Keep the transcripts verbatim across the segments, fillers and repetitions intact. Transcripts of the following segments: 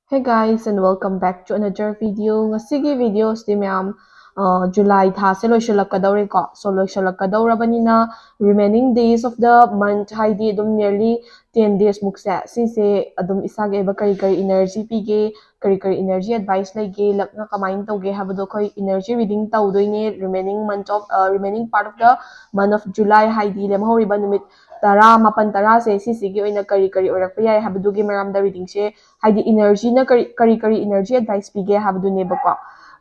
Hey guys, and welcome back to another video. ꯉꯁꯤꯒꯤ videoꯁꯤꯗꯤ ꯃꯌꯥꯝ, ꯑ, July ꯊꯥꯁꯦ ꯂꯣꯏꯁꯤꯜꯂꯛꯀꯗꯧꯔꯦꯀꯣ. So ꯂꯣꯏꯁꯤꯜꯂꯛꯀꯗꯧꯔꯕꯅꯤꯅ, remaining days of the month, ꯍꯥꯏꯗꯤ ꯑꯗꯨꯝ nearly ten days ꯃꯨꯛꯁꯦ, ꯁꯤꯁꯦ ꯑꯗꯨꯝ ꯏꯁꯥꯒꯤ ꯑꯣꯏꯕ ꯀꯔꯤ ꯀꯔꯤ energy ꯄꯤꯒꯦ, ꯀꯔꯤ ꯀꯔꯤ energy advice ꯂꯩꯒꯦ, luckꯅ ꯀꯃꯥꯏꯅ ꯇꯧꯒꯦ ꯍꯥꯏꯕꯗꯣ ꯑꯩꯈꯣꯏ energy reading ꯇꯧꯗꯣꯏꯅꯦ. Remaining month of, ꯑ, remaining part of the month of July, ꯍꯥꯏꯗꯤ ꯂꯦꯝꯍꯧꯔꯤꯕ ꯅꯨꯃꯤꯠ ꯇꯔꯥ, ꯃꯥꯄꯟ, ꯇꯔꯥꯁꯦ, ꯁꯤꯁꯤꯒꯤ ꯑꯣꯏꯅ ꯀꯔꯤ ꯀꯔꯤ ꯑꯣꯏꯔꯛꯄ ꯌꯥꯏ ꯍꯥꯏꯕꯗꯨꯒꯤ ꯃꯔꯝꯗ readingꯁꯦ, ꯍꯥꯏꯗꯤ energyꯅ ꯀꯔꯤ ꯀꯔꯤ ꯀꯔꯤ energy advice ꯄꯤꯒꯦ ꯍꯥꯏꯕꯗꯨꯅꯦꯕꯀꯣ꯫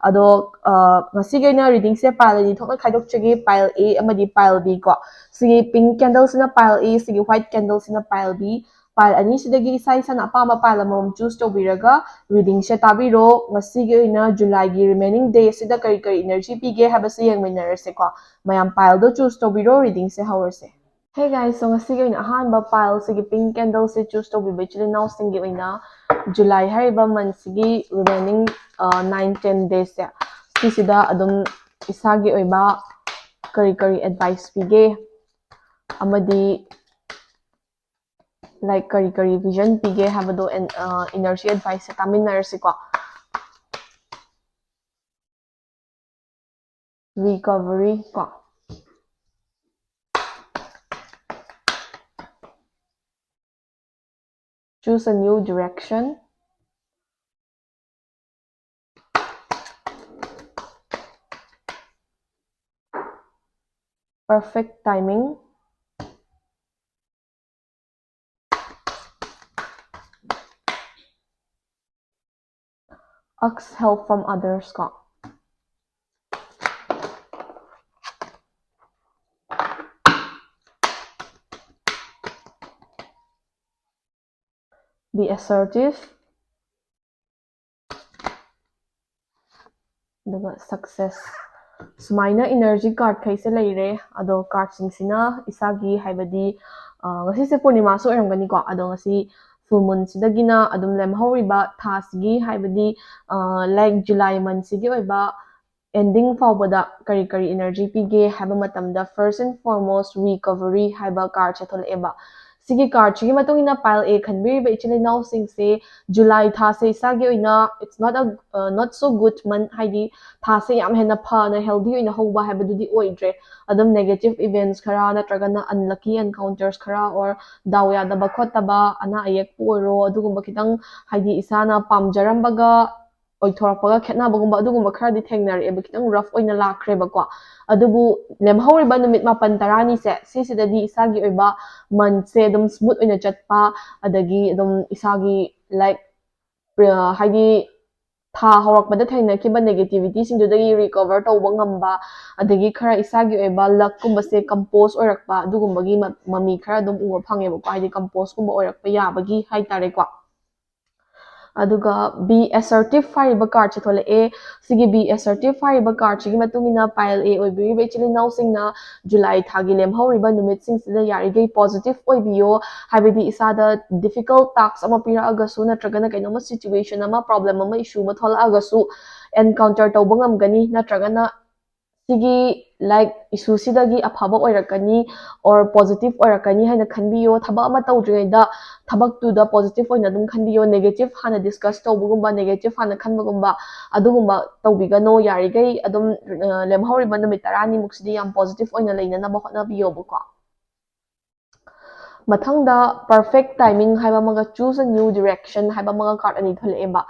ꯑꯗꯣ, ꯑ, ꯉꯁꯤꯒꯤ ꯑꯣꯏꯅ readingꯁꯦ pile ꯑꯅꯤ ꯊꯣꯛꯅ ꯈꯥꯏꯗꯣꯛꯆꯒꯦ, pile A ꯑꯃꯗꯤ pile B ꯀꯣ꯫ ꯁꯤꯒꯤ pink candleꯁꯤꯅ pile A, ꯁꯤꯒꯤ white candleꯁꯤꯅ pile B. Pile ꯑꯅꯤꯁꯤꯗꯒꯤ ꯏꯁꯥ ꯏꯁꯥꯅ ꯑꯄꯥꯝꯕ pile ꯑꯃꯃꯝ choose ꯇꯧꯕꯤꯔꯒ readingꯁꯦ ꯇꯥꯕꯤꯔꯣ꯫ ꯉꯁꯤꯒꯤ ꯑꯣꯏꯅ Julyꯒꯤ remaining dayꯁꯤꯗ ꯀꯔꯤ ꯀꯔꯤ energy ꯄꯤꯒꯦ ꯍꯥꯏꯕꯁꯦ ꯌꯦꯡꯃꯤꯟꯅꯔꯁꯦꯀꯣ꯫ ꯃꯌꯥꯝ pileꯗꯣ choose ꯇꯧꯕꯤꯔꯣ, readingꯁꯦ ꯍꯧꯔꯁꯦ꯫ Hey guys, so ꯉꯁꯤꯒꯤ ꯑꯣꯏꯅ ꯑꯍꯥꯟꯕ pileꯁꯤꯒꯤ pink candleꯁꯦ choose ꯇꯧꯕꯤꯕ ꯏꯆꯤꯜ ꯏꯅꯥꯎꯁꯤꯡꯒꯤ ꯑꯣꯏꯅ July ꯍꯥꯏꯔꯤꯕ monthꯁꯤꯒꯤ remaining, ꯑ, nine, ten daysꯁꯦ, ꯁꯤꯁꯤꯗ ꯑꯗꯨꯝ ꯏꯁꯥꯒꯤ ꯑꯣꯏꯕ ꯀꯔꯤ ꯀꯔꯤ advice ꯄꯤꯒꯦ ꯑꯃꯗꯤ, like, ꯀꯔꯤ ꯀꯔꯤ vision ꯄꯤꯒꯦ ꯍꯥꯏꯕꯗꯣ, ꯑꯦꯟ-, ꯑ, energy adviceꯁꯦ ꯇꯥꯃꯤꯟꯅꯔꯁꯤꯀꯣ꯫ Recovery ꯀꯣ꯫ Choose a new direction. Perfect timing. Ask help from others ꯀꯣ꯫ Be assertive. ꯑꯗꯨꯒ success꯫ ꯁꯨꯃꯥꯏꯅ energy cardꯈꯩꯁꯦ ꯂꯩꯔꯦ꯫ ꯑꯗꯣ cardꯁꯤꯡꯁꯤꯅ ꯏꯁꯥꯒꯤ, ꯍꯥꯏꯕꯗꯤ, ꯑ, ꯉꯁꯤꯁꯦ ꯄꯨꯔꯅꯤꯃꯥꯁꯨ ꯑꯣꯏꯔꯝꯒꯅꯤꯀꯣ꯫ ꯑꯗꯣ ꯉꯁꯤ full moonꯁꯤꯗꯒꯤꯅ ꯑꯗꯨꯝ ꯂꯦꯝꯍꯧꯔꯤꯕ ꯊꯥꯁꯤꯒꯤ, ꯍꯥꯏꯕꯗꯤ, ꯑ, like, July monthꯁꯤꯒꯤ ꯑꯣꯏꯕ ending ꯐꯥꯎꯕꯗ ꯀꯔꯤ ꯀꯔꯤ energy ꯄꯤꯒꯦ ꯍꯥꯏꯕ ꯃꯇꯝꯗ, first and foremost, recovery ꯍꯥꯏꯕ cardꯁꯦ ꯊꯣꯛꯂꯛꯑꯦꯕ꯫ ꯁꯤꯒꯤ cardꯁꯤꯒꯤ ꯃꯇꯨꯡ ꯏꯟꯅ pile A ꯈꯟꯕꯤꯔꯤꯕ ꯏꯆꯤꯜ ꯏꯅꯥꯎꯁꯤꯡꯁꯦ, July ꯊꯥꯁꯦ ꯏꯁꯥꯒꯤ ꯑꯣꯏꯅ it's not a, uh, not so good month, ꯍꯥꯏꯗꯤ ꯊꯥꯁꯦ ꯌꯥꯝ ꯍꯦꯟꯅ ꯐꯅ healthy ꯑꯣꯏꯅ ꯍꯧꯕ ꯍꯥꯏꯕꯗꯨꯗꯤ ꯑꯣꯏꯗ꯭ꯔꯦ꯫ ꯑꯗꯨꯝ negative events ꯈꯔ ꯅꯠꯇ꯭ꯔꯒꯅ unlucky encounters ꯈꯔ or ꯗꯥꯎ ꯌꯥꯗꯕ ꯈꯣꯠꯇꯕ, ꯑꯅꯥ ꯑꯌꯦꯛꯄꯨ ꯑꯣꯏꯔꯣ, ꯑꯗꯨꯒꯨꯝꯕ ꯈꯤꯇꯪ, ꯍꯥꯏꯗꯤ ꯏꯁꯥꯅ ꯄꯥꯝꯖꯔꯝꯕꯒ ꯑꯣꯏꯊꯣꯔꯛꯄꯒ ꯈꯦꯠꯅꯕꯒꯨꯝꯕ ꯑꯗꯨꯒꯨꯝꯕ ꯈꯔꯗꯤ ꯊꯦꯡꯅꯔꯛꯑꯦꯕ, ꯈꯤꯇꯪ rough ꯑꯣꯏꯅ ꯂꯥꯛꯈ꯭ꯔꯦꯕꯀꯣ꯫ ꯑꯗꯨꯕꯨ ꯂꯦꯝꯍꯧꯔꯤꯕ ꯅꯨꯃꯤꯠ ꯃꯥꯄꯟ ꯇꯔꯥꯅꯤꯁꯦ ꯁꯤꯁꯤꯗꯗꯤ ꯏꯁꯥꯒꯤ ꯑꯣꯏꯕ monthꯁꯦ ꯑꯗꯨꯝ smooth ꯑꯣꯏꯅ ꯆꯠꯄ, ꯑꯗꯒꯤ ꯑꯗꯨꯝ ꯏꯁꯥꯒꯤ, like, ꯍꯥꯏꯗꯤ ꯊꯥ ꯍꯧꯔꯛꯄꯗ ꯊꯦꯡꯅꯈꯤꯕ negativity ꯁꯤꯡꯗꯨꯗꯒꯤ recover ꯇꯧꯕ ꯉꯝꯕ, ꯑꯗꯒꯤ ꯈꯔ ꯏꯁꯥꯒꯤ ꯑꯣꯏꯕ luckꯀꯨꯝꯕꯁꯦ compose ꯑꯣꯏꯔꯛꯄ, ꯑꯗꯨꯒꯨꯝꯕꯒꯤ ꯃ-, ꯃꯃꯤ ꯈꯔ ꯑꯗꯨꯝ ꯎꯕ ꯐꯪꯉꯦꯕꯀꯣ, ꯍꯥꯏꯗꯤ composeꯀꯨꯝꯕ ꯑꯣꯏꯔꯛꯄ ꯌꯥꯕꯒꯤ ꯍꯥꯏꯇꯥꯔꯦꯀꯣ꯫ ꯑꯗꯨꯒ be assertive ꯍꯥꯏꯔꯤꯕ cardꯁꯦ ꯊꯣꯛꯂꯛꯑꯦ꯫ ꯁꯤꯒꯤ be assertive ꯍꯥꯏꯔꯤꯕ cardꯁꯤꯒꯤ ꯃꯇꯨꯡ ꯏꯟꯅ pile A ꯑꯣꯏꯕꯤꯔꯤꯕ ꯏꯆꯤꯜ ꯏꯅꯥꯎꯁꯤꯡꯅ July ꯊꯥꯒꯤ ꯂꯦꯝꯍꯧꯔꯤꯕ ꯅꯨꯃꯤꯠꯁꯤꯡꯁꯤꯗ ꯌꯥꯔꯤꯈꯩ positive ꯑꯣꯏꯕꯤꯌꯣ꯫ ꯍꯥꯏꯕꯗꯤ ꯏꯁꯥꯗ difficult task ꯑꯃ ꯄꯤꯔꯛꯑꯒꯁꯨ, ꯅꯠꯇ꯭ꯔꯒꯅ ꯀꯩꯅꯣꯝꯃ situation ꯑꯃ, problem ꯑꯃ, issue ꯑꯃ ꯊꯣꯛꯂꯛꯑꯒꯁꯨ encounter ꯇꯧꯕ ꯉꯝꯒꯅꯤ, ꯅꯠꯇ꯭ꯔꯒꯅ ꯁꯤꯒꯤ, like, issueꯁꯤꯗꯒꯤ ꯑꯐꯕ ꯑꯣꯏꯔꯛꯀꯅꯤ or positive ꯑꯣꯏꯔꯛꯀꯅꯤ ꯍꯥꯏꯅ ꯈꯟꯕꯤꯌꯣ꯫ ꯊꯕꯛ ꯑꯃ ꯇꯧꯗ꯭ꯔꯤꯉꯩꯗ ꯊꯕꯛꯇꯨꯗ positive ꯑꯣꯏꯅ ꯑꯗꯨꯝ ꯈꯟꯕꯤꯌꯣ꯫ Negative ꯍꯥꯟꯅ discuss ꯇꯧꯕꯒꯨꯝꯕ, negative ꯍꯥꯟꯅ ꯈꯟꯕꯒꯨꯝꯕ, ꯑꯗꯨꯒꯨꯝꯕ ꯇꯧꯕꯤꯒꯅꯣ꯫ ꯌꯥꯔꯤꯈꯩ ꯑꯗꯨꯝ, ꯑ, ꯂꯦꯝꯍꯧꯔꯤꯕ ꯅꯨꯃꯤꯠ ꯇꯔꯥꯅꯤꯃꯨꯛꯁꯤꯗꯤ ꯌꯥꯝ positive ꯑꯣꯏꯅ ꯂꯩꯅꯅꯕ ꯍꯣꯠꯅꯕꯤꯌꯣꯕꯀꯣ꯫ ꯃꯊꯪꯗ perfect timing ꯍꯥꯏꯕ ꯑꯃꯒ choose a new direction ꯍꯥꯏꯕ ꯑꯃꯒ card ꯑꯅꯤ ꯊꯣꯛꯂꯛꯑꯦꯕ꯫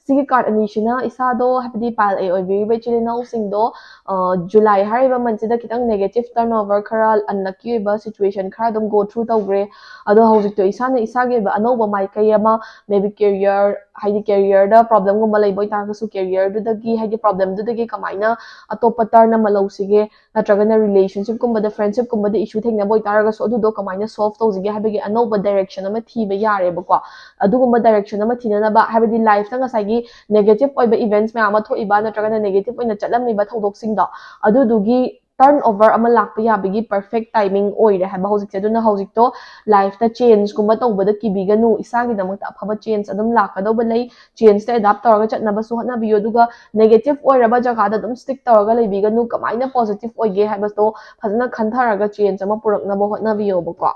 ꯁꯤꯒꯤ card ꯑꯅꯤꯁꯤꯅ ꯏꯁꯥꯗꯣ, ꯍꯥꯏꯕꯗꯤ pile A ꯑꯣꯏꯕꯤꯔꯤꯕ ꯏꯆꯤꯜ ꯏꯅꯥꯎꯁꯤꯡꯗꯣ, ꯑ, July ꯍꯥꯏꯔꯤꯕ monthꯁꯤꯗ ꯈꯤꯇꯪ negative turnover, ꯈꯔ unlucky ꯑꯣꯏꯕ situation ꯈꯔ ꯑꯗꯨꯝ go through ꯇꯧꯈ꯭ꯔꯦ꯫ ꯑꯗꯣ ꯍꯧꯖꯤꯛꯇꯣ ꯏꯁꯥꯅ ꯏꯁꯥꯒꯤ ꯑꯣꯏꯕ ꯑꯅꯧꯕ ꯃꯥꯏꯀꯩ ꯑꯃ, maybe career, ꯍꯥꯏꯗꯤ careerꯗ problemꯒꯨꯝꯕ ꯂꯩꯕ ꯑꯣꯏꯇꯥꯔꯒꯁꯨ, careerꯗꯨꯗꯒꯤ, ꯍꯥꯏꯗꯤ problemꯗꯨꯗꯒꯤ ꯀꯃꯥꯏꯅ ꯑꯇꯣꯞꯄ turn ꯑꯃ ꯂꯧꯁꯤꯒꯦ, ꯅꯠꯇ꯭ꯔꯒꯅ relationshipꯀꯨꯝꯕꯗ, friendshipꯀꯨꯝꯕꯗ issue ꯊꯦꯡꯅꯕ ꯑꯣꯏꯇꯥꯔꯒꯁꯨ, ꯑꯗꯨꯗꯣ ꯀꯃꯥꯏꯅ solve ꯇꯧꯁꯤꯒꯦ ꯍꯥꯏꯕꯒꯤ ꯑꯅꯧꯕ direction ꯑꯃ ꯊꯤꯕ ꯌꯥꯔꯦꯕꯀꯣ꯫ ꯑꯗꯨꯒꯨꯝꯕ direction ꯑꯃ ꯊꯤꯅꯅꯕ, ꯍꯥꯏꯕꯗꯤ lifeꯇ ꯉꯁꯥꯏꯒꯤ negative ꯑꯣꯏꯕ events ꯃꯌꯥꯝ ꯑꯃ ꯊꯣꯛꯏꯕ, ꯅꯠꯇ꯭ꯔꯒꯅ negative ꯑꯣꯏꯅ ꯆꯠꯂꯝꯃꯤꯕ ꯊꯧꯗꯣꯛꯁꯤꯡꯗꯣ, ꯑꯗꯨꯗꯨꯒꯤ turn over ꯑꯃ ꯂꯥꯛꯄ ꯌꯥꯕꯒꯤ perfect timing ꯑꯣꯏꯔꯦ ꯍꯥꯏꯕ ꯍꯧꯖꯤꯛꯁꯦ꯫ ꯑꯗꯨꯅ ꯍꯧꯖꯤꯛꯇꯣ lifeꯇ changeꯀꯨꯝꯕ ꯇꯧꯕꯗ ꯀꯤꯕꯤꯒꯅꯨ, ꯏꯁꯥꯒꯤꯗꯃꯛꯇ ꯑꯐꯕ change ꯑꯗꯨꯝ ꯂꯥꯛꯀꯗꯧꯕ ꯂꯩ꯫ Changeꯇ adapt ꯇꯧꯔꯒ ꯆꯠꯅꯕꯁꯨ ꯍꯣꯠꯅꯕꯤꯌꯨ, ꯑꯗꯨꯒ negative ꯑꯣꯏꯔꯕ ꯖꯒꯥꯗ ꯑꯗꯨꯝ stick ꯇꯧꯔꯒ ꯂꯩꯕꯤꯒꯅꯨ, ꯀꯃꯥꯏꯅ positive ꯑꯣꯏꯒꯦ ꯍꯥꯏꯕꯗꯣ ꯐꯖꯅ ꯈꯟꯊꯔꯒ change ꯑꯃ ꯄꯨꯔꯛꯅꯕ ꯍꯣꯠꯅꯕꯤꯌꯣꯕꯀꯣ꯫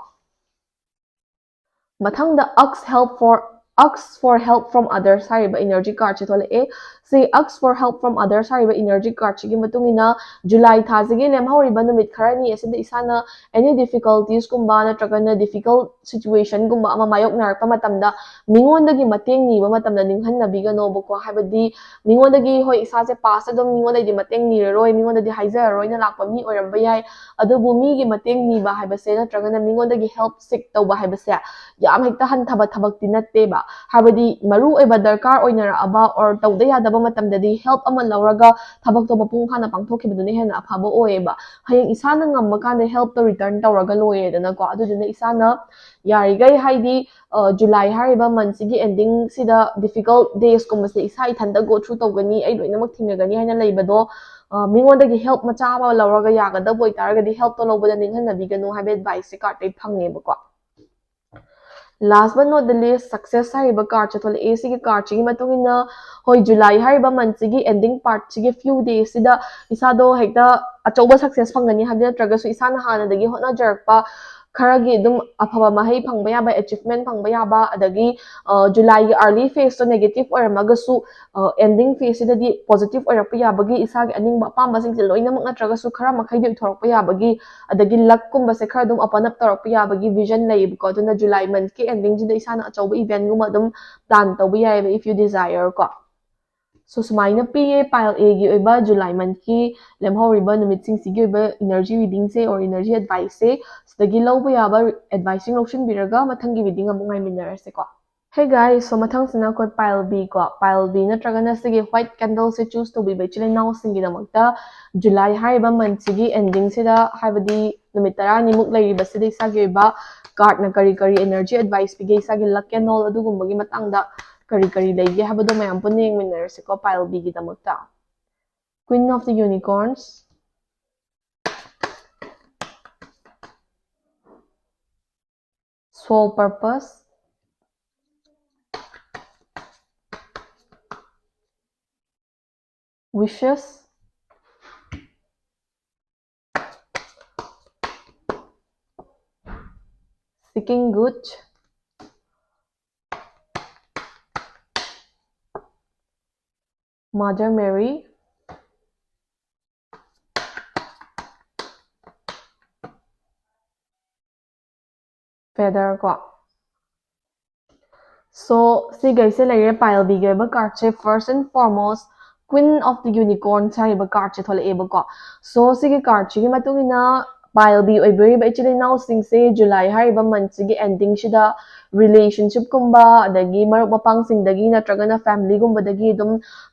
ꯃꯊꯪꯗ ask help for ask for help from others ꯍꯥꯏꯔꯤꯕ energy card ꯁꯦ ꯊꯣꯛꯂꯛꯑꯦ꯫ ꯁꯤ ask for help from others ꯍꯥꯏꯔꯤꯕ energy card ꯁꯤꯒꯤ ꯃꯇꯨꯡ ꯏꯟꯅ ꯖꯨꯂꯥꯏ ꯊꯥꯁꯤꯒꯤ ꯂꯦꯝꯍꯧꯔꯤꯕ ꯅꯨꯃꯤꯠ ꯈꯔꯅꯤ ꯑꯁꯤꯗ ꯏꯁꯥꯅ any difficulties ꯀꯨꯝꯕ ꯅꯠꯇ꯭ꯔꯒꯅ difficult situation ꯒꯨꯝꯕ ꯑꯃ ꯃꯥꯌꯣꯛꯅꯔꯛꯄ ꯃꯇꯝꯗ ꯃꯤꯉꯣꯟꯗꯒꯤ ꯃꯇꯦꯡ ꯅꯤꯕ ꯃꯇꯝꯗ ꯅꯤꯡꯍꯟꯅꯕꯤꯒꯅꯣꯕꯀꯣ꯫ ꯍꯥꯏꯕꯗꯤ ꯃꯤꯉꯣꯟꯗꯒꯤ, ꯍꯣꯏ, ꯏꯁꯥꯁꯦ past ꯑꯗꯨꯝ ꯃꯤꯉꯣꯟꯗꯒꯤꯗꯤ ꯃꯇꯦꯡ ꯅꯤꯔꯔꯣꯏ, ꯃꯤꯉꯣꯟꯗꯗꯤ ꯍꯥꯏꯖꯔꯔꯣꯏꯅ ꯂꯥꯛꯄ ꯃꯤ ꯑꯣꯏꯔꯝꯕ ꯌꯥꯏ꯫ ꯑꯗꯨꯕꯨ ꯃꯤꯒꯤ ꯃꯇꯦꯡ ꯅꯤꯕ ꯍꯥꯏꯕꯁꯦ ꯅꯠꯇ꯭ꯔꯒꯅ ꯃꯤꯉꯣꯟꯗꯒꯤ help seek ꯇꯧꯕ ꯍꯥꯏꯕꯁꯦ ꯌꯥꯝ ꯍꯦꯛꯇ ꯍꯟꯊꯕ ꯊꯕꯛꯇꯤ ꯅꯠꯇꯦꯕ꯫ ꯍꯥꯏꯕꯗꯤ ꯃꯔꯨ ꯑꯣꯏꯕ ꯗꯔꯀꯥꯔ ꯑꯣꯏꯅꯔꯛꯑꯕ or ꯇꯧꯗ ꯌꯥꯗꯕ ꯃꯇꯝꯗꯗꯤ help ꯑꯃ ꯂꯧꯔꯒ ꯊꯕꯛꯇꯣ ꯃꯄꯨꯡ ꯐꯥꯅ ꯄꯥꯡꯊꯣꯛꯈꯤꯕꯗꯨꯅ ꯍꯦꯟꯅ ꯑꯐꯕ ꯑꯣꯏꯌꯦꯕ꯫ ꯍꯌꯦꯡ ꯏꯁꯥꯅ ꯉꯝꯃꯀꯥꯟꯗ help ꯇꯣ return ꯇꯧꯔꯒ ꯂꯣꯏꯔꯦꯗꯅꯀꯣ꯫ ꯑꯗꯨꯗꯨꯅ ꯏꯁꯥꯅ ꯌꯥꯔꯤꯈꯩ, ꯍꯥꯏꯗꯤ, ꯑ, ꯖꯨꯂꯥꯏ ꯍꯥꯏꯔꯤꯕ month ꯁꯤꯒꯤ ending ꯁꯤꯗ difficult days ꯀꯨꯝꯕꯁꯦ ꯏꯁꯥ ꯏꯊꯟꯇ go through ꯇꯧꯒꯅꯤ, ꯑꯩ ꯂꯣꯏꯅꯃꯛ ꯊꯦꯡꯅꯒꯅꯤ ꯍꯥꯏꯅ ꯂꯩꯕꯗꯣ, ꯑ, ꯃꯤꯉꯣꯟꯗꯒꯤ help ꯃꯆꯥ ꯑꯃ ꯂꯧꯔꯒ ꯌꯥꯒꯗꯕ ꯑꯣꯏꯇꯥꯔꯒꯗꯤ help ꯇꯣ ꯂꯧꯕꯗ ꯅꯤꯡꯍꯟꯅꯕꯤꯒꯅꯨ ꯍꯥꯏꯕ advice ꯁꯦ card ꯇꯩ ꯐꯪꯉꯦꯕꯀꯣ꯫ Last but not the least, success ꯍꯥꯏꯔꯤꯕ card ꯁꯦ ꯊꯣꯛꯂꯛꯑꯦ꯫ ꯁꯤꯒꯤ card ꯁꯤꯒꯤ ꯃꯇꯨꯡ ꯏꯟꯅ, ꯍꯣꯏ, ꯖꯨꯂꯥꯏ ꯍꯥꯏꯔꯤꯕ month ꯁꯤꯒꯤ ending part ꯁꯤꯒꯤ few days ꯁꯤꯗ ꯏꯁꯥꯗꯣ ꯍꯦꯛꯇ ꯑꯆꯧꯕ success ꯐꯪꯒꯅꯤ ꯍꯥꯏꯕ ꯅꯠꯇ꯭ꯔꯒꯁꯨ, ꯏꯁꯥꯅ ꯍꯥꯟꯅꯗꯒꯤ ꯍꯣꯠꯅꯖꯔꯛꯄ ꯈꯔꯒꯤ ꯑꯗꯨꯝ ꯑꯐꯕ ꯃꯍꯩ ꯐꯪꯕ ꯌꯥꯕ, achievement ꯐꯪꯕ ꯌꯥꯕ, ꯑꯗꯒꯤ, ꯑ, ꯖꯨꯂꯥꯏꯒꯤ early phase ꯇꯣ negative ꯑꯣꯏꯔꯝꯃꯒꯁꯨ, ꯑ, ending phase ꯁꯤꯗꯗꯤ positive ꯑꯣꯏꯔꯛꯄ ꯌꯥꯕꯒꯤ, ꯏꯁꯥꯒꯤ ꯑꯅꯤꯡꯕ ꯑꯄꯥꯝꯕꯁꯤꯡꯁꯦ ꯂꯣꯏꯅꯃꯛ ꯅꯠꯇ꯭ꯔꯒꯁꯨ ꯈꯔ ꯃꯈꯩꯗꯤ ꯑꯣꯏꯊꯣꯔꯛꯄ ꯌꯥꯕꯒꯤ, ꯑꯗꯒꯤ luck ꯀꯨꯝꯕꯁꯦ ꯈꯔ ꯑꯗꯨꯝ open up ꯇꯧꯔꯛꯄ ꯌꯥꯕꯒꯤ vision ꯂꯩꯌꯦꯕꯀꯣ꯫ ꯑꯗꯨꯅ ꯖꯨꯂꯥꯏ month ꯀꯤ ending ꯁꯤꯗ ꯏꯁꯥꯅ ꯑꯆꯧꯕ event ꯒꯨꯝꯕ ꯑꯗꯨꯝ plan ꯇꯧꯕ ꯌꯥꯏꯑꯕ, if you desire ꯀꯣ꯫ So, ꯁꯨꯃꯥꯏꯅ ꯄꯤꯌꯦ pile A ꯒꯤ ꯑꯣꯏꯕ ꯖꯨꯂꯥꯏ month ꯀꯤ ꯂꯦꯝꯍꯧꯔꯤꯕ ꯅꯨꯃꯤꯠꯁꯤꯡꯁꯤꯒꯤ ꯑꯣꯏꯕ energy reading say or energy advice ꯁꯦ꯫ ꯁꯤꯗꯒꯤ ꯂꯧꯕ ꯌꯥꯕ advice ꯁꯤꯡ ꯂꯧꯁꯤꯟꯕꯤꯔꯒ ꯃꯊꯪꯒꯤ reading ꯑꯃꯨꯛ ꯉꯥꯏꯃꯤꯟꯅꯔꯁꯦꯀꯣ꯫ Hey guys, so ꯃꯊꯪꯁꯤꯅ ꯑꯩꯈꯣꯏ pile B ꯀꯣ, pile B ꯅꯠꯇ꯭ꯔꯒꯅ ꯁꯤꯒꯤ white candle ꯁꯦ choose ꯇꯧꯕꯤꯕ ꯏꯆꯤꯜ ꯏꯅꯥꯎꯁꯤꯡꯒꯤꯗꯃꯛꯇ ꯖꯨꯂꯥꯏ ꯍꯥꯏꯔꯤꯕ month ꯁꯤꯒꯤ ending ꯁꯤꯗ, ꯍꯥꯏꯕꯗꯤ ꯅꯨꯃꯤꯠ ꯇꯔꯥꯅꯤꯃꯨꯛ ꯂꯩꯔꯤꯕꯁꯤꯗ ꯏꯁꯥꯒꯤ ꯑꯣꯏꯕ card ꯅ ꯀꯔꯤ ꯀꯔꯤ energy advice ꯄꯤꯒꯦ, ꯏꯁꯥꯒꯤ luck candle ꯑꯗꯨꯒꯨꯝꯕꯒꯤ ꯃꯇꯥꯡꯗ ꯀꯔꯤ ꯀꯔꯤ ꯂꯩꯒꯦ ꯍꯥꯏꯕꯗꯣ ꯃꯌꯥꯝ ꯄꯨꯟꯅ ꯌꯦꯡꯃꯤꯟꯅꯔꯁꯤꯀꯣ pile B ꯒꯤꯗꯃꯛꯇ꯫ Queen of the Unicorns, Soul Purpose, Wishes, Seeking Good, Mother Mary, Father ꯀꯣ꯫ So ꯁꯤꯈꯩꯁꯦ ꯂꯩꯔꯦ pile Bꯒꯤ ꯑꯣꯏꯕ cardꯁꯦ꯫ First and foremost, Queen of the Unicorns ꯍꯥꯏꯔꯤꯕ cardꯁꯦ ꯊꯣꯛꯂꯛꯑꯦꯕꯀꯣ꯫ So ꯁꯤꯒꯤ cardꯁꯤꯒꯤ ꯃꯇꯨꯡ ꯏꯟꯅ pile B ꯑꯣꯏꯕꯤꯔꯤꯕ ꯏꯆꯤꯜ ꯏꯅꯥꯎꯁꯤꯡꯁꯦ July ꯍꯥꯏꯔꯤꯕ monthꯁꯤꯒꯤ endingꯁꯤꯗ relationshipꯀꯨꯝꯕ, ꯑꯗꯒꯤ ꯃꯔꯨꯞ ꯃꯄꯥꯡꯁꯤꯡꯗꯒꯤ ꯅꯠꯇ꯭ꯔꯒꯅ familyꯒꯨꯝꯕꯗꯒꯤ ꯑꯗꯨꯝ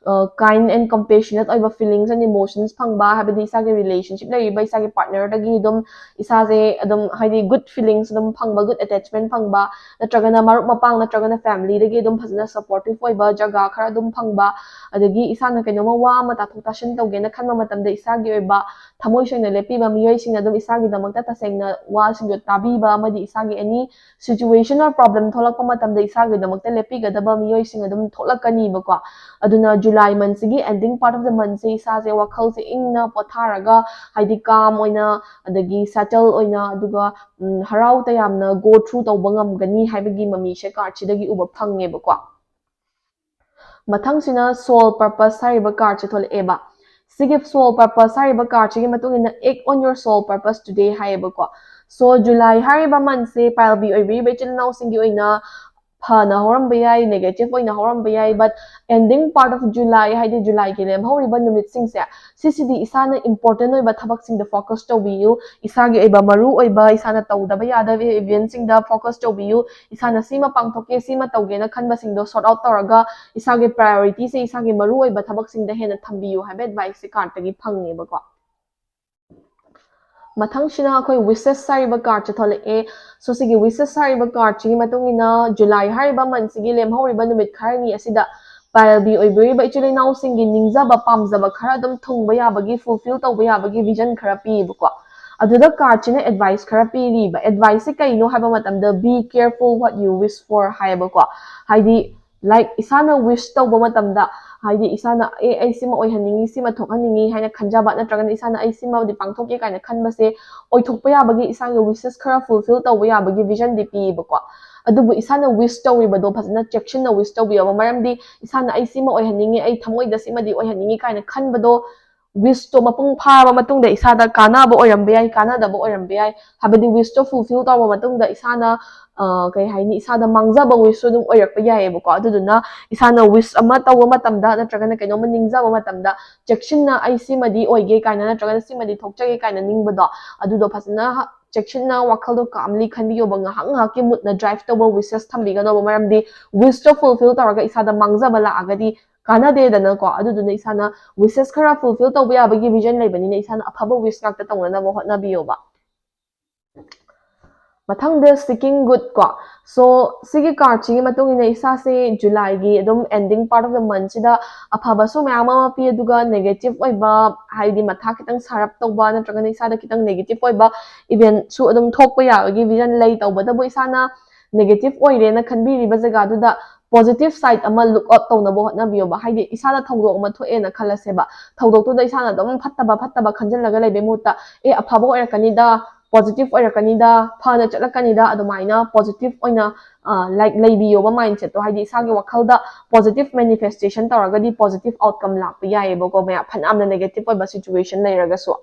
kind and compassionate ꯑꯣꯏꯕ feelings and emotions ꯐꯪꯕ, ꯍꯥꯏꯕꯗꯤ ꯏꯁꯥꯒꯤ relationship ꯂꯩꯔꯤꯕ ꯏꯁꯥꯒꯤ partnerꯗꯒꯤ ꯑꯗꯨꯝ ꯏꯁꯥꯁꯦ ꯑꯗꯨꯝ ꯍꯥꯏꯗꯤ good feelings ꯑꯗꯨꯝ ꯐꯪꯕ, good attachment ꯐꯪꯕ, ꯅꯠꯇ꯭ꯔꯒꯅ ꯃꯔꯨꯞ ꯃꯄꯥꯡ ꯅꯠꯇ꯭ꯔꯒꯅ familyꯗꯒꯤ ꯑꯗꯨꯝ ꯐꯖꯅ supportive ꯑꯣꯏꯕ ꯖꯒꯥ ꯈꯔ ꯑꯗꯨꯝ ꯐꯪꯕ, ꯑꯗꯒꯤ ꯏꯁꯥꯅ ꯀꯩꯅꯣꯝꯃ ꯋꯥ ꯑꯃ ꯇꯥꯊꯣꯛ ꯇꯥꯁꯤꯟ ꯇꯧꯒꯦꯅ ꯈꯟꯕ ꯃꯇꯝꯗ ꯏꯁꯥꯒꯤ ꯑꯣꯏꯕ ꯊꯃꯣꯏ ꯁꯦꯡꯅ ꯂꯦꯞꯄꯤꯕ ꯃꯤꯑꯣꯏꯁꯤꯡꯅ ꯑꯗꯨꯝ ꯏꯁꯥꯒꯤꯗꯃꯛꯇ ꯇꯁꯦꯡꯅ ꯋꯥꯁꯤꯡꯗꯣ ꯇꯥꯕꯤꯕ ꯑꯃꯗꯤ ꯏꯁꯥꯒꯤ any situation or problem ꯊꯣꯛꯂꯛꯄ ꯃꯇꯝꯗ ꯏꯁꯥꯒꯤꯗꯃꯛꯇ ꯂꯦꯞꯄꯤꯒꯗꯕ ꯃꯤꯑꯣꯏꯁꯤꯡ ꯑꯗꯨꯝ ꯊꯣꯛꯂꯛꯀꯅꯤꯕꯀꯣ꯫ ꯑꯗꯨꯅ July monthꯁꯤꯒꯤ ending part of the monthꯁꯦ ꯏꯁꯥꯁꯦ ꯋꯥꯈꯜꯁꯦ ꯏꯪꯅ ꯄꯣꯊꯥꯔꯒ ꯍꯥꯏꯗꯤ calm ꯑꯣꯏꯅ ꯑꯗꯒꯤ settle ꯑꯣꯏꯅ ꯑꯗꯨꯒ ꯎꯝ, ꯍꯔꯥꯎ ꯇꯌꯥꯝꯅ go through ꯇꯧꯕ ꯉꯝꯒꯅꯤ ꯍꯥꯏꯕꯒꯤ ꯃꯃꯤꯁꯦ cardꯁꯤꯗꯒꯤ ꯎꯕ ꯐꯪꯉꯦꯕꯀꯣ꯫ ꯃꯊꯪꯁꯤꯅ Soul Purpose ꯍꯥꯏꯔꯤꯕ cardꯁꯦ ꯊꯣꯛꯂꯛꯑꯦꯕ꯫ ꯁꯤꯒꯤ Soul Purpose ꯍꯥꯏꯔꯤꯕ cardꯁꯤꯒꯤ ꯃꯇꯨꯡ ꯏꯟꯅ Act on your soul purpose today ꯍꯥꯏꯌꯦꯕꯀꯣ꯫ So July ꯍꯥꯏꯔꯤꯕ monthꯁꯦ pile B ꯑꯣꯏꯕꯤꯔꯤꯕ ꯏꯆꯤꯜ ꯏꯅꯥꯎꯁꯤꯡꯒꯤ ꯑꯣꯏꯅ ꯐꯅ ꯍꯧꯔꯝꯕ ꯌꯥꯏ, negative ꯑꯣꯏꯅ ꯍꯧꯔꯝꯕ ꯌꯥꯏ, but ending part of July ꯍꯥꯏꯗꯤ Julyꯒꯤ ꯂꯦꯝꯍꯧꯔꯤꯕ ꯅꯨꯃꯤꯠꯁꯤꯡꯁꯦ, ꯁꯤꯁꯤꯗꯤ ꯏꯁꯥꯅ important ꯑꯣꯏꯕ ꯊꯕꯛꯁꯤꯡꯗ focus ꯇꯧꯕꯤꯌꯨ, ꯏꯁꯥꯒꯤ ꯑꯣꯏꯕ ꯃꯔꯨ ꯑꯣꯏꯕ ꯏꯁꯥꯅ ꯇꯧꯗꯕ ꯌꯥꯗꯕ eventꯁꯤꯡꯗ focus ꯇꯧꯕꯤꯌꯨ, ꯏꯁꯥꯅ ꯁꯤꯃ ꯄꯥꯡꯊꯣꯛꯀꯦ, ꯁꯤꯃ ꯇꯧꯒꯦꯅ ꯈꯟꯕꯁꯤꯡꯗꯣ sort out ꯇꯧꯔꯒ ꯏꯁꯥꯒꯤ priorityꯁꯦ ꯏꯁꯥꯒꯤ ꯃꯔꯨ ꯑꯣꯏꯕ ꯊꯕꯛꯁꯤꯡꯗ ꯍꯦꯟꯅ ꯊꯝꯕꯤꯌꯨ ꯍꯥꯏꯕ adviceꯁꯦ cardꯇꯒꯤ ꯐꯪꯉꯦꯕꯀꯣ꯫ ꯃꯊꯪꯁꯤꯅ ꯑꯩꯈꯣꯏ Wishes ꯍꯥꯏꯔꯤꯕ cardꯁꯦ ꯊꯣꯛꯂꯛꯑꯦ꯫ So ꯁꯤꯒꯤ Wishes ꯍꯥꯏꯔꯤꯕ cardꯁꯤꯒꯤ ꯃꯇꯨꯡ ꯏꯟꯅ July ꯍꯥꯏꯔꯤꯕ monthꯁꯤꯒꯤ ꯂꯦꯝꯍꯧꯔꯤꯕ ꯅꯨꯃꯤꯠ ꯈꯔꯅꯤ ꯑꯁꯤꯗ pile B ꯑꯣꯏꯕꯤꯔꯤꯕ ꯏꯆꯤꯜ ꯏꯅꯥꯎꯁꯤꯡꯒꯤ ꯅꯤꯡꯖꯕ ꯄꯥꯝꯖꯕ ꯈꯔ ꯑꯗꯨꯝ ꯊꯨꯡꯕ ꯌꯥꯕꯒꯤ, fulfill ꯇꯧꯕ ꯌꯥꯕꯒꯤ vision ꯈꯔ ꯄꯤꯌꯦꯕꯀꯣ꯫ ꯑꯗꯨꯗ cardꯁꯤꯅ advice ꯈꯔ ꯄꯤꯔꯤꯕ꯫ Adviceꯁꯦ ꯀꯩꯅꯣ ꯍꯥꯏꯕ ꯃꯇꯝꯗ, be careful what you wish for ꯍꯥꯏꯌꯦꯕꯀꯣ꯫ ꯍꯥꯏꯗꯤ like ꯏꯁꯥꯅ wish ꯇꯧꯕ ꯃꯇꯝꯗ, ꯍꯥꯏꯗꯤ ꯏꯁꯥꯅ ꯑꯦ ꯑꯩ ꯁꯤꯃ ꯑꯣꯏꯍꯟꯅꯤꯡꯉꯤ, ꯁꯤꯃ ꯊꯣꯛꯍꯟꯅꯤꯡꯉꯤ ꯍꯥꯏꯅ ꯈꯟꯖꯕ, ꯅꯠꯇ꯭ꯔꯒꯅ ꯏꯁꯥꯅ ꯑꯩ ꯁꯤꯃꯗꯤ ꯄꯥꯡꯊꯣꯛꯀꯦ ꯀꯥꯏꯅ ꯈꯟꯕꯁꯦ ꯑꯣꯏꯊꯣꯛꯄ ꯌꯥꯕꯒꯤ, ꯏꯁꯥꯒꯤ wishes ꯈꯔ fulfill ꯇꯧꯕ ꯌꯥꯕꯒꯤ visionꯗꯤ ꯄꯤꯌꯦꯕꯀꯣ꯫ ꯑꯗꯨꯕꯨ ꯏꯁꯥꯅ wish ꯇꯧꯔꯤꯕꯗꯣ ꯐꯖꯅ ꯆꯦꯛꯁꯤꯟꯅ wish ꯇꯧꯕꯤꯌꯣꯕ꯫ ꯃꯔꯝꯗꯤ ꯏꯁꯥꯅ "ꯑꯩ ꯁꯤꯃ ꯑꯣꯏꯍꯟꯅꯤꯡꯉꯤ, ꯑꯩ ꯊꯃꯣꯏꯗ ꯁꯤꯃꯗꯤ ꯑꯣꯏꯍꯟꯅꯤꯡꯉꯤ" ꯀꯥꯏꯅ ꯈꯟꯕꯗꯣ, wishꯇꯣ ꯃꯄꯨꯡ ꯐꯥꯔꯕ ꯃꯇꯨꯡꯗ ꯏꯁꯥꯗ ꯀꯥꯟꯅꯕ ꯑꯣꯏꯔꯝꯕ ꯌꯥꯏ, ꯀꯥꯟꯅꯗꯕ ꯑꯣꯏꯔꯝꯕ ꯌꯥꯏ꯫ ꯍꯥꯏꯕꯗꯤ wishꯇꯣ fulfill ꯇꯧꯔꯕ ꯃꯇꯨꯡꯗ ꯏꯁꯥꯅ, ꯑ, ꯀꯩ ꯍꯥꯏꯅꯤ, ꯏꯁꯥꯗ ꯃꯥꯡꯖꯕ wishꯁꯨ ꯑꯗꯨꯝ ꯑꯣꯏꯔꯛꯄ ꯌꯥꯏꯌꯦꯕꯀꯣ꯫ ꯑꯗꯨꯗꯨꯅ ꯏꯁꯥꯅ wish ꯑꯃ ꯇꯧꯕ ꯃꯇꯝꯗ, ꯅꯠꯇ꯭ꯔꯒꯅ ꯀꯩꯅꯣꯝꯃ ꯅꯤꯡꯖꯕ ꯃꯇꯝꯗ, ꯆꯦꯛꯁꯤꯟꯅ "ꯑꯩ ꯁꯤꯃꯗꯤ ꯑꯣꯏꯒꯦ" ꯀꯥꯏꯅ, ꯅꯠꯇ꯭ꯔꯒꯅ "ꯁꯤꯃꯗꯤ ꯊꯣꯛꯆꯒꯦ" ꯀꯥꯏꯅ ꯅꯤꯡꯕꯗꯣ, ꯑꯗꯨꯗꯣ ꯐꯖꯅ ꯆꯦꯛꯁꯤꯟꯅ ꯋꯥꯈꯜꯗꯣ calmly ꯈꯟꯕꯤꯌꯣꯕ꯫ ꯉꯥꯏꯍꯥꯛ ꯉꯥꯏꯍꯥꯛꯀꯤ moodꯅ drive ꯇꯧꯕ wishes ꯊꯝꯕꯤꯒꯅꯣꯕ꯫ ꯃꯔꯝꯗꯤ wishꯇꯣ fulfill ꯇꯧꯔꯒ ꯏꯁꯥꯗ ꯃꯥꯡꯖꯕ ꯂꯥꯛꯑꯒꯗꯤ ꯀꯥꯟꯅꯗꯦꯗꯅꯀꯣ꯫ ꯑꯗꯨꯗꯨꯅ ꯏꯁꯥꯅ wishes ꯈꯔ fulfill ꯇꯧꯕ ꯌꯥꯕꯒꯤ vision ꯂꯩꯕꯅꯤꯅ ꯏꯁꯥꯅ ꯑꯐꯕ wish ꯉꯥꯛꯇ ꯇꯧꯅꯅꯕ ꯍꯣꯠꯅꯕꯤꯌꯣꯕ꯫ ꯃꯊꯪꯗ seeking good ꯀꯣ꯫ So, ꯁꯤꯒꯤ cardꯁꯤꯒꯤ ꯃꯇꯨꯡ ꯏꯟꯅ ꯏꯁꯥꯁꯦ Julyꯒꯤ ꯑꯗꯨꯝ ending part of the monthꯁꯤꯗ ꯑꯐꯕꯁꯨ ꯃꯌꯥꯝ ꯑꯃ ꯄꯤ, ꯑꯗꯨꯒ negative ꯑꯣꯏꯕ, ꯍꯥꯏꯗꯤ ꯃꯊꯥ ꯈꯤꯇꯪ ꯁꯥꯔꯞ ꯇꯧꯕ, ꯅꯠꯇ꯭ꯔꯒꯅ ꯏꯁꯥꯗ ꯈꯤꯇꯪ negative ꯑꯣꯏꯕ eventꯁꯨ ꯑꯗꯨꯝ ꯊꯣꯛꯄ ꯌꯥꯕꯒꯤ vision ꯂꯩ꯫ ꯇꯧꯕꯇꯕꯨ ꯏꯁꯥꯅ negative ꯑꯣꯏꯔꯦꯅ ꯈꯟꯕꯤꯔꯤꯕ ꯖꯒꯥꯗꯨꯗ positive side ꯑꯃ look out ꯇꯧꯅꯕ ꯍꯣꯠꯅꯕꯤꯌꯣꯕ꯫ ꯍꯥꯏꯗꯤ ꯏꯁꯥꯗ ꯊꯧꯗꯣꯛ ꯑꯃ ꯊꯣꯛꯑꯦꯅ ꯈꯜꯂꯁꯦꯕ, ꯊꯧꯗꯣꯛꯇꯨꯗ ꯏꯁꯥꯅ ꯑꯗꯨꯝ ꯐꯠꯇꯕ ꯐꯠꯇꯕ ꯈꯟꯖꯤꯜꯂꯒ ꯂꯩꯕꯩ ꯃꯍꯨꯠꯇ, "ꯑꯦ, ꯑꯐꯕ ꯑꯣꯏꯔꯛꯀꯅꯤꯗ, positive ꯑꯣꯏꯔꯛꯀꯅꯤꯗ, ꯐꯅ ꯆꯠꯂꯛꯀꯅꯤꯗ", ꯑꯗꯨꯃꯥꯏꯅ positive ꯑꯣꯏꯅ, ꯑ, like, ꯂꯩꯕꯤꯌꯣꯕ mindsetꯇꯣ꯫ ꯍꯥꯏꯗꯤ ꯏꯁꯥꯒꯤ ꯋꯥꯈꯜꯗ positive manifestation ꯇꯧꯔꯒꯗꯤ positive outcome ꯂꯥꯛꯄ ꯌꯥꯏꯌꯦꯕꯀꯣ, ꯃꯌꯥꯝ ꯐꯅꯌꯥꯝꯅ negative ꯑꯣꯏꯕ situation ꯂꯩꯔꯒꯁꯨ꯫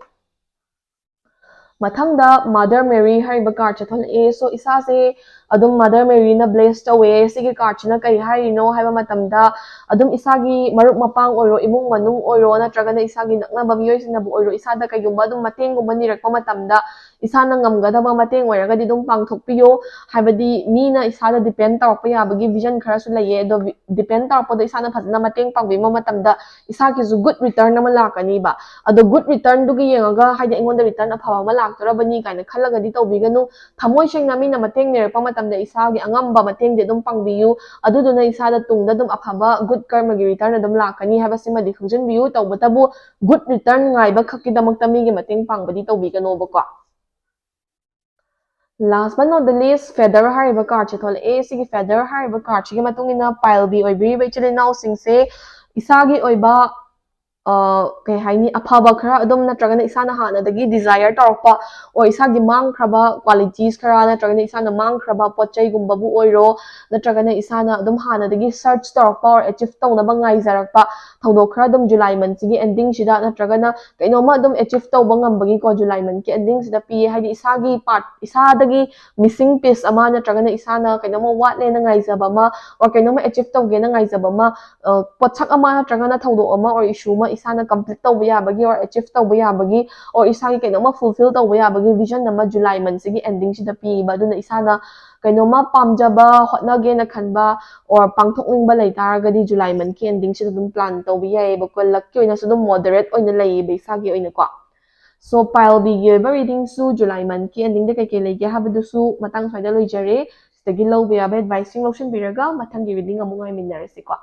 ꯃꯊꯪꯗ Mother Mary ꯍꯥꯏꯔꯤꯕ cardꯁꯦ ꯊꯣꯛꯂꯛꯑꯦ꯫ So, ꯏꯁꯥꯁꯦ ꯑꯗꯨꯝ Mother Maryꯅ bless ꯇꯧꯋꯦ꯫ ꯁꯤꯒꯤ cardꯁꯤꯅ ꯀꯔꯤ ꯍꯥꯏꯔꯤꯅꯣ ꯍꯥꯏꯕ ꯃꯇꯝꯗ, ꯑꯗꯨꯝ ꯏꯁꯥꯒꯤ ꯃꯔꯨꯞ ꯃꯄꯥꯡ ꯑꯣꯏꯔꯣ, ꯏꯃꯨꯡ ꯃꯅꯨꯡ ꯑꯣꯏꯔꯣ, ꯅꯠꯇ꯭ꯔꯒꯅ ꯏꯁꯥꯒꯤ ꯅꯛꯅꯕ ꯃꯤꯑꯣꯏꯁꯤꯡꯅꯕꯨ ꯑꯣꯏꯔꯣ, ꯏꯁꯥꯗ ꯀꯩꯒꯨꯝꯕ ꯑꯗꯨꯝ ꯃꯇꯦꯡꯒꯨꯝꯕ ꯅꯤꯔꯛꯄ ꯃꯇꯝꯗ, ꯏꯁꯥꯅ ꯉꯝꯒꯗꯕ ꯃꯇꯦꯡ ꯑꯣꯏꯔꯒꯗꯤ ꯑꯗꯨꯝ ꯄꯥꯡꯊꯣꯛꯄꯤꯌꯣ꯫ ꯍꯥꯏꯕꯗꯤ ꯃꯤꯅ ꯏꯁꯥꯗ depend ꯇꯧꯔꯛꯄ ꯌꯥꯕꯒꯤ vision ꯈꯔꯁꯨ ꯂꯩꯌꯦ꯫ ꯑꯗꯣ depend ꯇꯧꯔꯛꯄꯗꯣ ꯏꯁꯥꯅ ꯐꯖꯅ ꯃꯇꯦꯡ ꯄꯥꯡꯕꯤꯕ ꯃꯇꯝꯗ ꯏꯁꯥꯒꯤꯁꯨ good return ꯑꯃ ꯂꯥꯛꯀꯅꯤꯕ꯫ ꯑꯗꯣ good returnꯗꯨꯒꯤ ꯌꯦꯡꯉꯒ, ꯍꯥꯏꯗꯤ ꯑꯩꯉꯣꯟꯗ return ꯑꯐꯕ ꯑꯃ ꯂꯥꯛꯇꯣꯔꯕꯅꯤ ꯀꯥꯏꯅ ꯈꯜꯂꯒꯗꯤ ꯇꯧꯕꯤꯒꯅꯨ꯫ ꯊꯃꯣꯏ ꯁꯦꯡꯅ ꯃꯤꯅ ꯃꯇꯦꯡ ꯅꯤꯔꯛꯄ ꯃꯇꯝꯗ ꯏꯁꯥꯒꯤ ꯑꯉꯝꯕ ꯃꯇꯦꯡꯗꯤ ꯑꯗꯨꯝ ꯄꯥꯡꯕꯤꯌꯨ꯫ ꯑꯗꯨꯗꯨꯅ ꯏꯁꯥꯗ ꯇꯨꯡꯗ ꯑꯗꯨꯝ ꯑꯐꯕ good ꯀꯔꯃꯒꯤ return ꯑꯗꯨꯝ ꯂꯥꯛꯀꯅꯤ ꯍꯥꯏꯕꯁꯤꯃꯗꯤ ꯈꯪꯖꯤꯟꯕꯤꯌꯨ꯫ ꯇꯧꯕꯇꯕꯨ good return ꯉꯥꯏꯕ ꯈꯛꯀꯤꯗꯃꯛꯇ ꯃꯤꯒꯤ ꯃꯇꯦꯡ ꯄꯥꯡꯕꯗꯤ ꯇꯧꯕꯤꯒꯅꯣꯕꯀꯣ꯫ Last but not the least, Feather ꯍꯥꯏꯔꯤꯕ cardꯁꯦ ꯊꯣꯛꯂꯛꯑꯦ꯫ ꯁꯤꯒꯤ Feather ꯍꯥꯏꯔꯤꯕ cardꯁꯤꯒꯤ ꯃꯇꯨꯡ ꯏꯟꯅ ꯄꯥꯏꯜꯕꯤ ꯑꯣꯏꯕꯤꯔꯤꯕ ꯏꯆꯤꯜ ꯏꯅꯥꯎꯁꯤꯡꯁꯦ ꯏꯁꯥꯒꯤ ꯑꯣꯏꯕ ꯀꯩ ꯍꯥꯏꯅꯤ, ꯑꯐꯕ ꯈꯔ ꯑꯗꯨꯝ, ꯅꯠꯇ꯭ꯔꯒꯅ ꯏꯁꯥꯅ ꯍꯥꯟꯅꯗꯒꯤ desire ꯇꯧꯔꯛꯄ, or ꯏꯁꯥꯒꯤ ꯃꯥꯡꯈ꯭ꯔꯕ qualities ꯈꯔ, ꯅꯠꯇ꯭ꯔꯒꯅ ꯏꯁꯥꯅ ꯃꯥꯡꯈ꯭ꯔꯕ ꯄꯣꯠ ꯆꯩꯒꯨꯝꯕꯕꯨ ꯑꯣꯏꯔꯣ, ꯅꯠꯇ꯭ꯔꯒꯅ ꯏꯁꯥꯅ ꯑꯗꯨꯝ ꯍꯥꯟꯅꯗꯒꯤ search ꯇꯧꯔꯛꯄ or achieve ꯇꯧꯅꯕ ꯉꯥꯏꯖꯔꯛꯄ ꯊꯧꯗꯣꯛ ꯈꯔ ꯑꯗꯨꯝ July monthꯁꯤꯒꯤ endingꯁꯤꯗ ꯅꯠꯇ꯭ꯔꯒꯅ ꯀꯩꯅꯣꯝꯃ ꯑꯗꯨꯝ achieve ꯇꯧꯕ ꯉꯝꯕꯒꯤꯀꯣ, July monthꯀꯤ endingꯁꯤꯗ ꯄꯤꯌꯦ꯫ ꯍꯥꯏꯗꯤ ꯏꯁꯥꯒꯤ part, ꯏꯁꯥꯗꯒꯤ missing piece ꯑꯃ, ꯅꯠꯇ꯭ꯔꯒꯅ ꯏꯁꯥꯅ ꯀꯩꯅꯣꯝꯃ ꯋꯥꯠꯂꯦꯅ ꯉꯥꯏꯖꯕ ꯑꯃ, or ꯀꯩꯅꯣꯝꯃ achieve ꯇꯧꯒꯦꯅ ꯉꯥꯏꯖꯕ ꯑꯃ, ꯄꯣꯠꯁꯛ ꯑꯃ ꯅꯠꯇ꯭ꯔꯒꯅ ꯊꯧꯗꯣꯛ ꯑꯃ or issue ꯑꯃ ꯏꯁꯥꯅ complete ꯇꯧꯕ ꯌꯥꯕꯒꯤ or achieve ꯇꯧꯕ ꯌꯥꯕꯒꯤ or ꯏꯁꯥꯒꯤ ꯀꯩꯅꯣꯝꯃ fulfill ꯇꯧꯕ ꯌꯥꯕꯒꯤ vision ꯑꯃ July monthꯁꯤꯒꯤ endingꯁꯤꯗ ꯄꯤꯕ꯫ ꯑꯗꯨꯅ ꯏꯁꯥꯅ ꯀꯩꯅꯣꯝꯃ ꯄꯥꯝꯖꯕ, ꯍꯣꯠꯅꯒꯦꯅ ꯈꯟꯕ or ꯄꯥꯡꯊꯣꯛꯅꯤꯡꯕ ꯂꯩꯇꯥꯔꯒꯗꯤ July monthꯀꯤ endingꯁꯤꯗ ꯑꯗꯨꯝ plan ꯇꯧꯕ ꯌꯥꯏꯑꯕꯀꯣ꯫ Luckꯀꯤ ꯑꯣꯏꯅꯁꯨ ꯑꯗꯨꯝ moderate ꯑꯣꯏꯅ ꯂꯩꯌꯦꯕ ꯏꯁꯥꯒꯤ ꯑꯣꯏꯅꯀꯣ꯫ So, pile Bꯒꯤ ꯑꯣꯏꯕ readingꯁꯨ July monthꯀꯤ endingꯗ ꯀꯩꯀꯩ ꯂꯩꯒꯦ ꯍꯥꯏꯕꯗꯨꯁꯨ ꯃꯇꯥꯡ ꯁ꯭ꯋꯥꯏꯗ ꯂꯣꯏꯖꯔꯦ꯫ ꯁꯤꯗꯒꯤ ꯂꯧꯕ ꯌꯥꯕ adviceꯁꯤꯡ ꯂꯧꯁꯤꯟꯕꯤꯔꯒ ꯃꯊꯪꯒꯤ reading ꯑꯃꯨꯛ ꯉꯥꯏꯃꯤꯟꯅꯔꯁꯤꯀꯣ꯫